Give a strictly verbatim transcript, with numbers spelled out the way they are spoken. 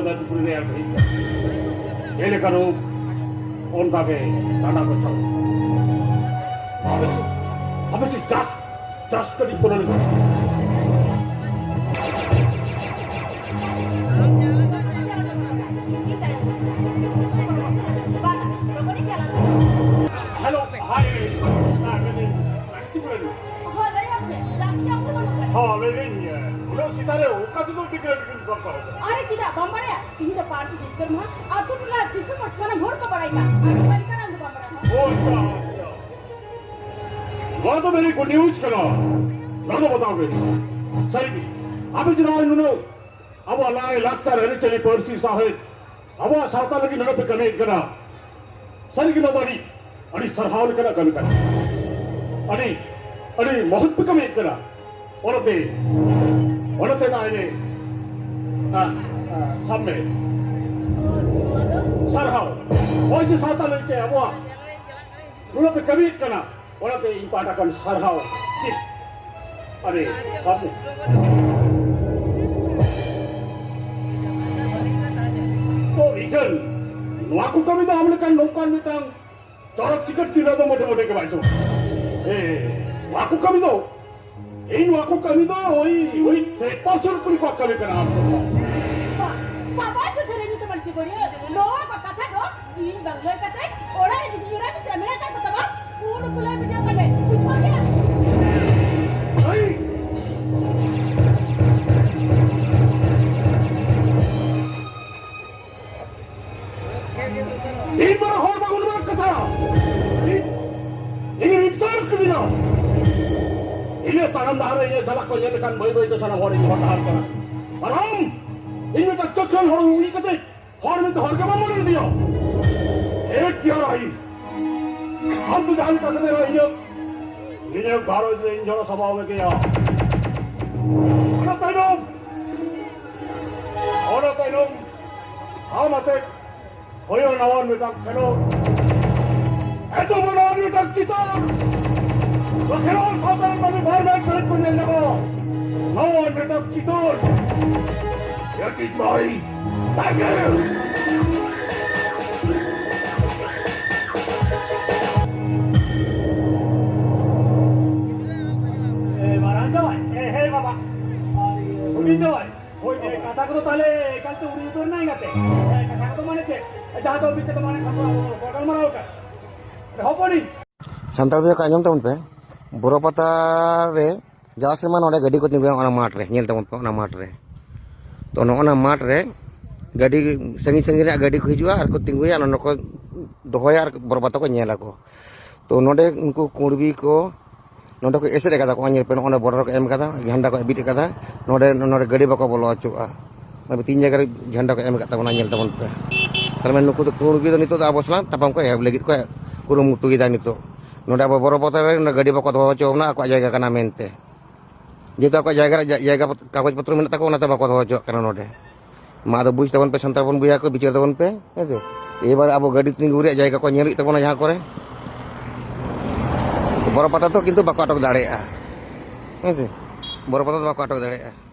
ᱫᱷᱟᱹᱨᱛᱤᱯᱩᱨᱤ ᱨᱮ ᱟᱹᱠᱷᱨᱤᱧ ᱠᱟᱱᱟ᱾ ᱪᱮᱫ ᱞᱮᱠᱟ ᱨᱩᱯ, ᱚᱱᱠᱟ ᱜᱮ ᱰᱟᱸᱰᱟ ᱠᱚ ᱪᱷᱟᱞᱟᱣ᱾ ᱟᱯᱮ ᱥᱮ, ᱟᱯᱮ ᱥᱮ ᱪᱟᱥ, ᱪᱟᱥ ᱠᱟᱹᱴᱤᱡ ᱯᱩᱨᱟᱹ ᱞᱮᱠᱟ᱾ ᱦᱮᱞᱳ, ᱦᱟᱭ, ᱦᱮᱸ, ᱞᱟᱹᱭ ᱫᱟᱹᱧ, ᱦᱚᱸ, ᱞᱟᱹᱭ ᱢᱮᱥᱮ, ᱡᱟᱹᱥᱛᱤ ᱚᱠᱛᱚ ᱵᱟᱹᱱᱩᱜ ᱛᱟᱭᱟ᱾ ᱦᱚᱸ, ᱞᱟᱹᱭ ᱫᱟᱹᱧ, ᱩᱱᱟᱹᱜ ᱥᱮᱛᱟᱜ ᱨᱮ ᱚᱠᱟ ᱛᱮᱫᱚ ᱴᱤᱠᱤᱴ ᱥᱟᱵ ᱥᱟᱵ ᱠᱟᱱᱟ? ᱟᱨᱮ, ᱪᱮᱫᱟᱜ ᱵᱟᱢ ᱵᱟᱲᱟᱭᱟ? ᱛᱤᱦᱤᱧ ᱫᱚ ᱯᱟᱹᱨᱥᱤ ᱡᱤᱛᱠᱟᱹᱨ ᱢᱟᱦᱟ, ᱟᱹᱛᱩ ᱴᱚᱞᱟ ᱫᱤᱥᱚᱢ ᱦᱚᱲ ᱥᱟᱱᱟᱢ ᱦᱚᱲ ᱠᱚ ᱵᱟᱲᱟᱭ ᱠᱟᱱ᱾ ᱟᱢ ᱫᱚ ᱵᱟᱹᱧ ᱠᱟᱱᱟ, ᱟᱢ ᱫᱚ ᱵᱟᱢ ᱵᱟᱲᱟᱭᱟ? ᱚ, ᱟᱪᱪᱷᱟ, ᱟᱪᱪᱷᱟ᱾ ᱱᱚᱣᱟ ᱫᱚ very good news ᱠᱟᱱᱟ᱾ ᱱᱚᱣᱟ ᱫᱚ ᱵᱟᱛᱟᱣ ᱯᱮ᱾ ᱥᱟᱹᱨᱤ ᱜᱮ, ᱟᱯᱮ ᱪᱮᱫᱟᱜ ᱱᱩᱱᱟᱹᱜ ᱟᱵᱚᱣᱟᱜ ᱞᱟᱭ ᱞᱟᱠᱪᱟᱨ ᱟᱹᱨᱤᱪᱟᱹᱞᱤ ᱯᱟᱹᱨᱥᱤ ᱥᱟᱶᱦᱮᱫ ᱟᱵᱚᱣᱟᱜ ᱥᱟᱶᱛᱟ ᱞᱟᱹᱜᱤᱫ ᱱᱚᱰᱮ ᱯᱮ ᱠᱟᱹᱢᱤᱭᱮᱫ ᱠᱟᱱᱟ? ᱥᱟᱹᱨᱤ ᱜᱮ ᱱᱚᱣᱟ ᱫᱚ ᱟᱹᱰᱤ, ᱟᱹᱰᱤ ᱥᱟᱨᱦᱟᱣ ᱞᱮᱠᱟᱱᱟᱜ ᱠᱟᱹᱢᱤ ᱠᱟᱱᱟ᱾ ᱟᱹᱰᱤ, ᱟᱹᱰᱤ ᱢᱚᱦᱚᱛ ᱯᱮ ᱠᱟᱹᱢᱤᱭᱮᱫ ᱠᱟᱱᱟ᱾ ᱚᱱᱟᱛᱮ, ᱚᱱᱟᱛᱮ ᱱᱚᱜᱼᱚᱭ ᱡᱮ, ᱟ, ᱟ, ᱥᱟᱵ ᱢᱮ, ᱥᱟᱨᱦᱟᱣ᱾ ᱱᱚᱜᱼᱚᱭ ᱡᱮ ᱥᱟᱶᱛᱟ ᱞᱟᱹᱜᱤᱫ ᱛᱮ ᱟᱵᱚᱣᱟᱜ ᱱᱩᱱᱟᱹᱜ ᱯᱮ ᱠᱟᱹᱢᱤᱭᱮᱫ ᱠᱟᱱᱟ, ᱚᱱᱟᱛᱮ ᱤᱧ ᱯᱟᱦᱴᱟ ᱠᱷᱚᱱ ᱥᱟᱨᱦᱟᱣ᱾ ᱟᱨᱮ, ᱥᱟᱨᱦᱟᱣ᱾ ᱛᱚ, ᱤᱠᱷᱟᱹᱱ ᱱᱚᱣᱟ ᱠᱚ ᱠᱟᱹᱢᱤ ᱫᱚ ᱟᱢ ᱞᱮᱠᱟᱱ ᱱᱚᱝᱠᱟᱱ ᱢᱤᱫᱴᱟᱝ ᱪᱚᱨᱚᱠ ᱪᱤᱠᱟᱹᱲ ᱛᱤᱨᱞᱟᱹ ᱫᱚ ᱢᱚᱴᱷᱮ ᱢᱚᱴᱷᱮ ᱜᱮ ᱵᱟᱭ ᱥᱚᱢᱚᱭ᱾ ᱮ, ᱱᱚᱣᱟ ᱠᱚ ᱠᱟᱹᱢᱤ ᱫᱚ, ᱤᱧ ᱱᱚᱣᱟ ᱠᱚ ᱠᱟᱹᱢᱤ ᱫᱚ ᱳᱭ, ᱳᱭ ᱛᱷᱨᱤ ᱯᱟᱨᱥᱮᱱᱴ ᱠᱩᱲᱤ ᱠᱚᱣᱟᱜ ᱠᱟᱹᱢᱤ ᱠᱟᱱᱟ᱾ ᱵᱟ, ᱥᱟᱵᱟᱥ ᱥᱮᱨᱮᱧ ᱛᱟᱵᱚᱱ ᱥᱤᱠᱟᱹᱨᱤᱭᱟᱹ᱾ ᱱᱚᱣᱟ ᱠᱚ ᱠᱟᱛᱷᱟ ᱫᱚ ᱤᱧ ᱵᱟᱝᱞᱳ ᱠᱟᱛᱮ ᱚᱲᱟᱜ ᱨᱮ ᱡᱩᱫᱤ ᱤᱧ ᱨᱮ ᱢᱤᱥᱨᱟ ᱢᱮᱱᱟᱜ ᱠᱟᱜ ᱠᱚ ᱛᱟᱢᱟ, ᱩᱱ ᱠᱚ ᱞᱟᱹᱭ ᱵᱩᱡᱷᱟᱹᱣ ᱠᱟᱜ ᱢᱮ᱾ ᱵᱩᱡᱷᱟᱹᱣ ᱠᱮᱫᱟ? ᱤᱧ ᱢᱟ ᱦᱚᱲ ᱵᱟᱵᱚᱱ ᱢᱟᱜ ᱠᱟᱛᱷᱟ᱾ ᱤᱧ, ᱤᱧ ᱤᱯᱥᱟᱨ ᱠᱤᱫᱤᱧᱟ᱾ ᱤᱧᱟᱹᱜ ᱛᱟᱲᱟᱢ ᱰᱟᱦᱟᱨ ᱨᱮ ᱤᱧᱟᱹᱜ ᱡᱟᱞᱟ ᱠᱚ ᱧᱮᱞ ᱞᱮᱠᱷᱟᱱ ᱵᱟᱹᱭ ᱵᱟᱹᱭ ᱛᱮ ᱥᱟᱱᱟᱢ ᱦᱚᱲ ᱤᱧ ᱦᱚᱨ ᱰᱟᱦᱟᱨ ᱠᱟᱱᱟ᱾ ᱟᱨ ᱟᱢ, ᱤᱧ ᱢᱤᱫᱴᱟᱝ ᱪᱟᱹᱠᱨᱟᱱ ᱦᱚᱲ ᱦᱩᱭ ᱠᱟᱛᱮ ᱦᱚᱲ ᱢᱮᱱᱛᱮ ᱦᱚᱲ ᱜᱮ ᱵᱟᱢ ᱢᱚᱱᱮ ᱞᱮᱫᱮᱭᱟ᱾ ᱮᱠ ᱜᱮᱭᱟ ᱨᱟᱦᱤ᱾ ᱟᱢ ᱫᱚ ᱡᱟᱦᱟᱸ ᱞᱮᱠᱟ ᱠᱟᱛᱮ ᱨᱮᱦᱚᱸ ᱤᱧᱟᱹᱜ, ᱤᱧᱟᱹᱜ ᱜᱷᱟᱨᱚᱸᱡᱽ ᱨᱮ ᱤᱧ ᱡᱷᱚᱲᱟ ᱥᱟᱢᱵᱟᱣ ᱢᱮᱜᱮᱭᱟ᱾ ᱚᱱᱟ ᱛᱟᱭᱱᱚᱢ, ᱚᱱᱟ ᱛᱟᱭᱱᱚᱢ ᱟᱢ ᱟᱛᱮ ᱦᱩᱭᱩᱜ ᱱᱟᱣᱟ ᱢᱤᱫᱴᱟᱝ ᱠᱷᱮᱞᱳᱰ᱾ ᱮᱛᱚ ᱵᱚᱲ ᱱᱟᱣᱟ ᱢᱤᱫᱴᱟᱝ ᱪᱤᱛᱟᱹᱨ᱾ ᱱᱚᱣᱟ ᱠᱷᱮᱞᱳᱰ ᱥᱟᱶᱛᱟ ᱨᱮᱱ ᱢᱟᱹᱱᱢᱤ ᱵᱟᱨ ᱢᱮᱪ ᱠᱷᱮᱞᱳᱰ ᱠᱚ ᱧᱮᱞ ᱧᱟᱢᱚᱜᱼᱟ᱾ ᱱᱟᱣᱟ ᱢᱤᱫᱴᱟᱝ ᱪᱤᱛᱟᱹᱨ᱾ ᱠᱟᱹᱴᱤᱡ ᱢᱟᱹᱭ, ᱛᱟᱸᱜᱤ! ᱮ, ᱢᱟᱨᱟᱝ ᱡᱟᱶᱟᱭ, ᱮ, ᱦᱮ ᱵᱟᱵᱟ, ᱟᱨ ᱤᱭᱟᱹ, ᱦᱩᱰᱤᱧ ᱡᱟᱶᱟᱭ, ᱦᱳᱭ, ᱮ, ᱠᱟᱛᱷᱟ ᱠᱚᱫᱚ ᱛᱟᱦᱞᱮ ᱮᱠᱟᱞ ᱛᱮ ᱩᱲᱤ ᱩᱛᱟᱹᱨ ᱮᱱᱟ ᱮᱸᱜᱟᱛᱮ᱾ ᱮ, ᱠᱟᱛᱷᱟ ᱠᱚᱫᱚ ᱢᱟᱱᱮ ᱪᱮᱫ? ᱡᱟᱦᱟᱸ ᱫᱚ ᱢᱤᱫᱴᱮᱡ ᱫᱚ ᱢᱟᱱᱮ ᱠᱷᱟᱯᱚ ᱜᱟᱞᱢᱟᱨᱟᱣ ᱟᱠᱟᱫ᱾ ᱦᱚᱯᱚᱱᱤᱧ᱾ ᱥᱟᱱᱛᱟᱲ ᱵᱚᱭᱦᱟ ᱠᱚ, ᱟᱸᱡᱚᱢ ᱛᱟᱵᱚᱱ ᱯᱮ, ᱵᱚᱨᱚ ᱯᱟᱛᱟ ᱨᱮ ᱡᱟᱣ ᱥᱮᱨᱢᱟ ᱱᱚᱰᱮ ᱜᱟᱹᱰᱤ ᱠᱚ ᱛᱤᱸᱜᱩᱭᱟ ᱚᱱᱟ ᱢᱟᱴᱷ ᱨᱮ, ᱧᱮᱞ ᱛᱟᱵᱚᱱ ᱯᱮ ᱚᱱᱟ ᱢᱟᱴᱷ ᱨᱮ᱾ ᱛᱚ ᱱᱚᱜᱼᱚ ᱱᱟ ᱢᱟᱴᱷ ᱨᱮ ᱜᱟᱹᱰᱤ, ᱥᱟᱺᱜᱤᱧ ᱥᱟᱺᱜᱤᱧ ᱨᱮᱭᱟᱜ ᱜᱟᱹᱰᱤ ᱠᱚ ᱦᱤᱡᱩᱜᱼᱟ ᱟᱨ ᱠᱚ ᱛᱤᱸᱜᱩᱭᱟ, ᱱᱚᱰᱮ ᱠᱚ ᱫᱚᱦᱚᱭᱟ ᱟᱨ ᱵᱚᱨᱚ ᱯᱟᱛᱟ ᱠᱚ ᱧᱮᱞ ᱟᱠᱚ᱾ ᱛᱚ ᱱᱚᱰᱮ ᱩᱱᱠᱩ ᱠᱩᱬᱵᱤ ᱠᱚ ᱱᱚᱰᱮ ᱠᱚ ᱮᱥᱮᱫ ᱟᱠᱟᱫᱟ ᱠᱚ, ᱧᱮᱞ ᱯᱮ, ᱱᱚᱜᱼᱚ ᱱᱚᱰᱮ border ᱠᱚ ᱮᱢ ᱟᱠᱟᱫᱟ, ᱡᱷᱟᱱᱰᱟ ᱠᱚ ᱵᱤᱫ ᱟᱠᱟᱫᱟ, ᱱᱚᱰᱮ, ᱱᱚᱰᱮ ᱜᱟᱹᱰᱤ ᱵᱟᱠᱚ ᱵᱚᱞᱚ ᱦᱚᱪᱚᱣᱟᱜᱼᱟ᱾ ᱱᱚᱰᱮ ᱛᱤᱱ ᱡᱟᱭᱜᱟ ᱨᱮ ᱡᱷᱟᱱᱰᱟ ᱠᱚ ᱮᱢ ᱟᱠᱟᱫ ᱛᱟᱵᱚᱱᱟ, ᱧᱮᱞ ᱛᱟᱵᱚᱱ ᱯᱮ᱾ ᱛᱟᱨ ᱢᱟᱱᱮ ᱱᱩᱠᱩ ᱫᱚ ᱠᱩᱬᱵᱤ ᱫᱚ ᱱᱤᱛᱚᱜ ᱫᱚ ᱟᱵᱚ ᱥᱟᱞᱟᱜ ᱛᱟᱯᱟᱢ ᱠᱚ ᱮᱦᱚᱵ ᱞᱟᱹᱜᱤᱫ ᱠᱚ ᱠᱩᱨᱩᱢᱩᱴᱩᱭᱮᱫᱟ ᱱᱤᱛᱚᱜ᱾ ᱱᱚᱰᱮ ᱟᱵᱚ ᱵᱚᱨᱚ ᱯᱟᱛᱟ ᱨᱮ ᱱᱚᱰᱮ ᱜᱟᱹᱰᱤ ᱵᱟᱠᱚ ᱫᱚᱦᱚ ᱦᱚᱪᱚ ᱵᱚᱱᱟ, ᱟᱠᱚᱣᱟᱜ ᱡᱟᱭᱜᱟ ᱠᱟᱱᱟ ᱢᱮᱱᱛᱮ᱾ ᱡᱮᱦᱮᱛᱩ ᱟᱠᱚᱣᱟᱜ ᱡᱟᱭᱜᱟ ᱨᱮ ᱡᱟ-, ᱡᱟᱭᱜᱟ ᱯᱚᱛ-, ᱠᱟᱜᱚᱡᱽ ᱯᱚᱛᱨᱚ ᱢᱮᱱᱟᱜ ᱛᱟᱠᱚᱣᱟ, ᱚᱱᱟᱛᱮ ᱵᱟᱠᱚ ᱫᱚᱦᱚ ᱦᱚᱪᱚᱣᱟᱜ ᱠᱟᱱᱟ ᱱᱚᱰᱮ᱾ ᱢᱟ ᱟᱫᱚ ᱵᱩᱡᱽ ᱛᱟᱵᱚᱱ ᱯᱮ, ᱥᱟᱱᱛᱟᱲ ᱵᱚᱱ ᱵᱚᱭᱦᱟ ᱠᱚ, ᱵᱤᱪᱟᱹᱨ ᱛᱟᱵᱚᱱ ᱯᱮ, ᱦᱮᱸ ᱥᱮ? ᱮᱵᱟᱨ ᱟᱵᱚ ᱜᱟᱹᱰᱤ ᱛᱤᱸᱜᱩ ᱨᱮᱭᱟᱜ ᱡᱟᱭᱜᱟ ᱠᱚ ᱧᱮᱞ ᱦᱩᱭᱩᱜ ᱛᱟᱵᱚᱱᱟ ᱡᱟᱦᱟᱸ ᱠᱚᱨᱮ᱾ ᱵᱚᱨᱚ ᱯᱟᱛᱟ ᱫᱚ ᱠᱤᱱᱛᱩ ᱵᱟᱠᱚ ᱟᱴᱚᱠ ᱫᱟᱲᱮᱭᱟᱜᱼᱟ, ᱦᱮᱸ ᱥᱮ? ᱵᱚᱨᱚ ᱯᱟᱛᱟ ᱫᱚ ᱵᱟᱠᱚ ᱟᱴᱚᱠ ᱫᱟᱲᱮᱭᱟᱜᱼᱟ᱾